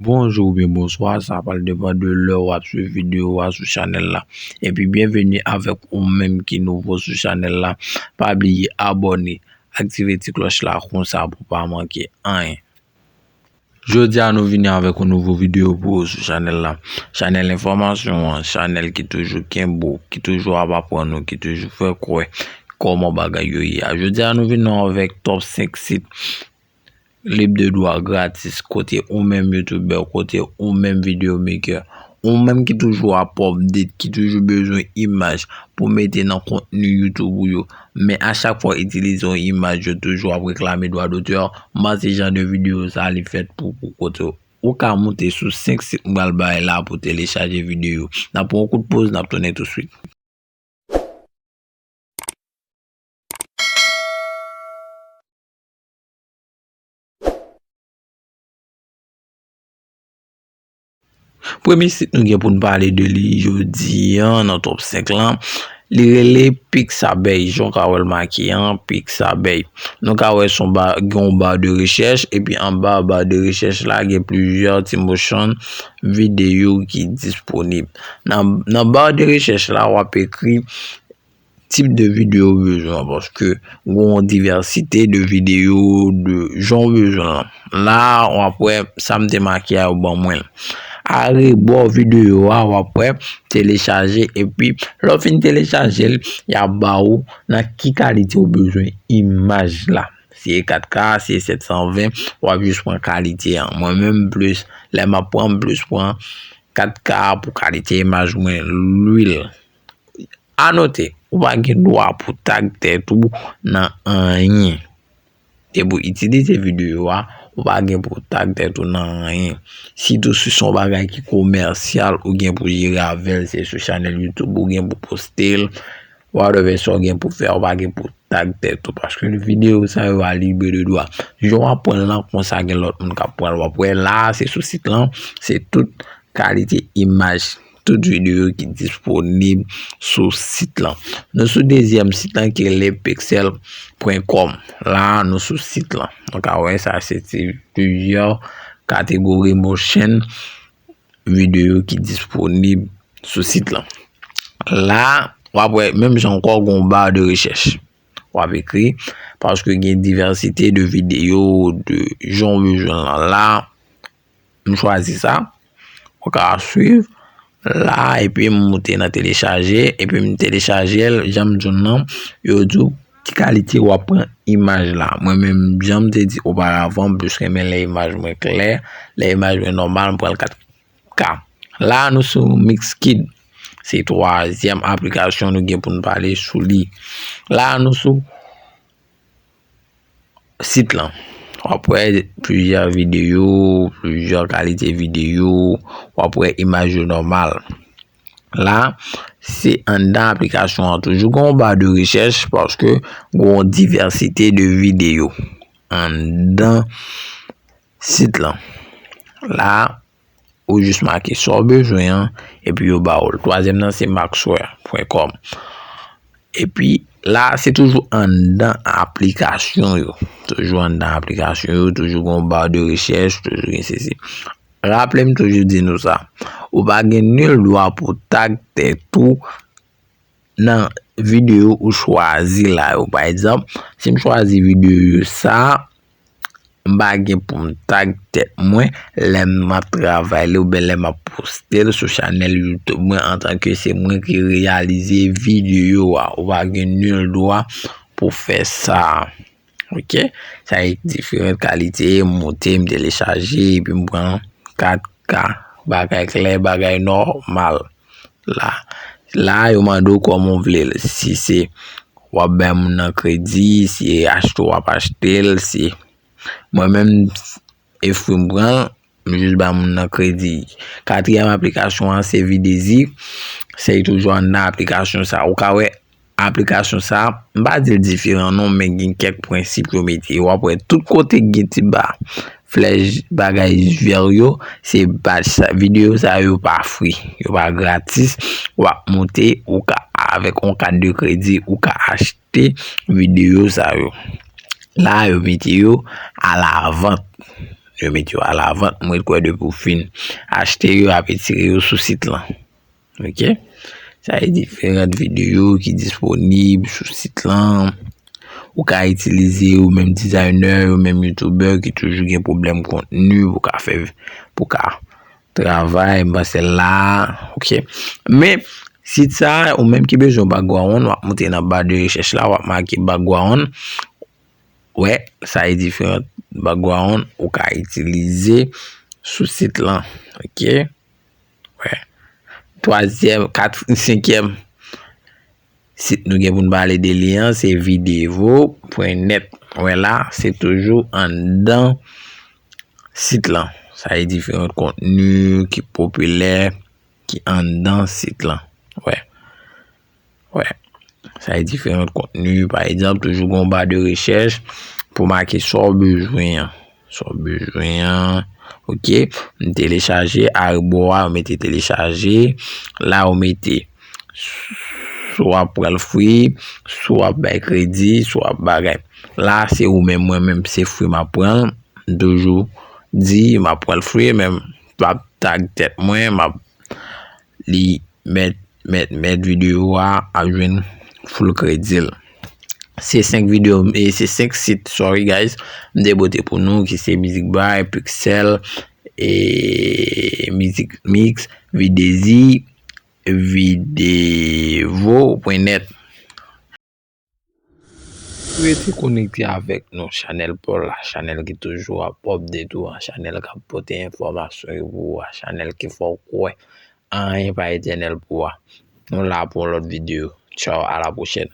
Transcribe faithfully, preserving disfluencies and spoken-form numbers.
Bonjou oubyen bonswa, sa pral depann de lè w ap swiv videyo a sou chanèl la. Epi byenveni avèk ou menm ki nouvo sou chanèl la. Pa bliye abòne, aktive ti klòch la konsa pou pa manke anyen. Jodi a nou vini avèk yon nouvo videyo pou ou sou chanèl la. Chanèl enfòmasyon an, chanèl ki toujou kenbe w, ki toujou ap aprann ou, ki toujou fè kwè kòman bagay yo ye a. Jodi a nou vini avèk top senk sit lib de dwa gratis kote ou menm youtubè, kote ou menm video maker, ou menm ki toujou ap update, ki toujou bezwen imaj pou mete nan kontni YouTube ou yo. Men a chak fwa w itilize yon imaj, yo toujou ap reklame dwa dotè. M panse jan de videyo sa li fèt pou, pou kote ou ka moute sou senk sit m pral bay la pou telechaje videyo. N ap pran yon kout poz, n ap tounen tousuit. Premye sit nou gen pou n pale de li jodi a nan top senk lan, li rele Pixabay. Jan w ka wè l make an, Pixabay. Nou ka wè s on ba, gen yon ba de rechèch, epi anba ba de rechèch la, gen plizyè ti motion videyo ki disponib. Nan, nan ba de rechèch la, w ap ekri tip de videyo ou bezwen, paske gen yon divèsite de videyo de jan ou bezwen an. La, w ap wè sa m te make a, yo ban mwen l. Arebò videyo a, w ap wè telechaje, epi lè w fin telechaje l, y ap ba ou nan ki kalite ou bezwen imaj la. Si e kat K, si e sèt san ven, w ap jis pran kalite an. Mwen menm, m plis, lè m ap pran, m plis pran kat K pou kalite imaj mwen, lwil. Anote, ou pa gen dwa pou tag tèt ou nan anyen. Depi w itilize videyo a, ou pa gen pou tag tèt ou nan anyen. Sitou si s on bagay ki komèsyal ou gen pou jere avè l, se sou chanèl YouTube ou gen pou poste l, whatever sa w gen pou fè, ou pa gen pou tag tèt ou, paske videyo sa yo a libre de dwa. Jan w ap pran l lan, konsa gen lòt moun k ap pran l. W ap wè la, se sou sit lan, se tout kalite imaj, tout videyo ki disponib sou sit lan. Nou sou dezyèm sit lan ki rele pixel pwen kòm. La, nou sou sit lan. Nou ka wè sa, se ti plizyè kategori motion videyo ki disponib sou sit lan. La, w ap wè, menm jan ankò, gen yon ba de rechèch. W ap ekri, paske gen divèsite de videyo, de jan w bezwen l lan. La, m chwazi sa. Ou ka swiv la, epi m moute nan telechaje, epi m telechaje l, jan m di w nan, yo di w ki kalite w ap pran imaj la. Mwen menm, jan m te di oparavan, m plis renmen lè imaj mwen klè, lè imaj mwen nòmal, m pran l kat K. La, nou sou Mixkit. Se twazyèm aplikasyon nou gen pou n pale sou li. La, nou sou sit lan. W ap wè plizyè videyo, plizyè kalite videyo, w ap wè imaj yo nòmal. La, se anndan aplikasyon an toujou gen yon ba de rechèch paske gen yon divèsite de videyo anndan sit lan. La, ou jis make sa w bezwen an, epi yo ba w l. Twazyèm nan se maxware pwen kòm. Epi la, se toujou anndan aplikasyon yo. Toujou anndan aplikasyon yo, toujou gen yon ba de rechèch, toujou gen sesi. Raple m toujou di nou sa. Ou pa gen nil dwa pou tag tèt ou nan videyo ou chwazi la yo. Pa egzanp, si m chwazi videyo sa, m pa gen pou m tag tèt mwen lè m ap travay li oubyen lè m ap poste l sou chanèl YouTube mwen antanke se mwen ki reyalize videyo a. Ou pa gen nil dwa pou fè sa. Ok? Sa e diferan kalite, m moute, m telechaje, epi m pran kat K. Bagay klè, bagay nòmal. La, la, yo mande w kòman w vle l. Si se w ap bay moun nan kredi, si e achte w ap achte l, si mwen menm, e fwi m pran l, m jis bay moun nan kredi. Katriyèm aplikasyon an, se Videzi. Se toujou anndan aplikasyon sa. Ou ka wè aplikasyon sa, m pa di l diferan non, men gen kèk prensip yo mete. W ap wè tout kote gen ti ba, flèch, bagay vè yo, se badge sa. Videyo sa yo pa fri, yo pa gratis. W ap moute, ou ka, avèk yon kat de kredi, ou ka achte videyo sa yo. La, yo mete yo a la vente. Yo mete yo alavant, mwen kwè depi w fin achte yo, y ap etire yo sou sit lan. Ok? Sa e diferan videyo ki disponib sou sit lan. Ou ka itilize ou menm designer, ou menm YouTuber ki toujou gen pwoblèm kontni pou ka fè, pou ka travay, m panse la, ok. Men, sit sa, ou menm ki bezwen background, w ap monte nan ba de rechèch la, w ap make background. Wè, sa e diferan background ou ka itilize sou sit lan, ok. Wè. Twazyèm, kat, senkyèm sit nou gen pou n pale de li an, se videvo pwen nèt. Wè la, se toujou anndan sit lan. Sa e diferan kontni ki popilè, ki anndan sit lan. Wè. Wè. Sa e diferan kontni. Pa egzanp, toujou gen yon ba de rechèch pou make sa w bezwen an. Sa w bezwen an. Ok. M telechaje, arebò a, ou mete telechaje. La, ou mete si w ap pran l free, si w ap bay kredi, si w ap bagay. La, se ou menm, mwen menm, se free m ap pran l. M toujou di, m ap pran l free, men m p ap tag tèt mwen, m ap li mèt, mèt, mèt videyo a ap jwenn full kredi l. Se senk videyo, e se senk sit, sorry guys, m te pote pou nou, ki se Music Buy, Pixel, e Music Mix, Videzi, videvo pwen nèt. Rete konekte avèk nou, chanèl pa w la, chanèl ki toujou ap update ou a, chanèl k ap pote enfòmasyon yo pou ou a, chanèl ki fè w kwè anyen pa etènèl pou ou a. Nou la pou yon lòt videyo. Tchaw, a la pwochèn.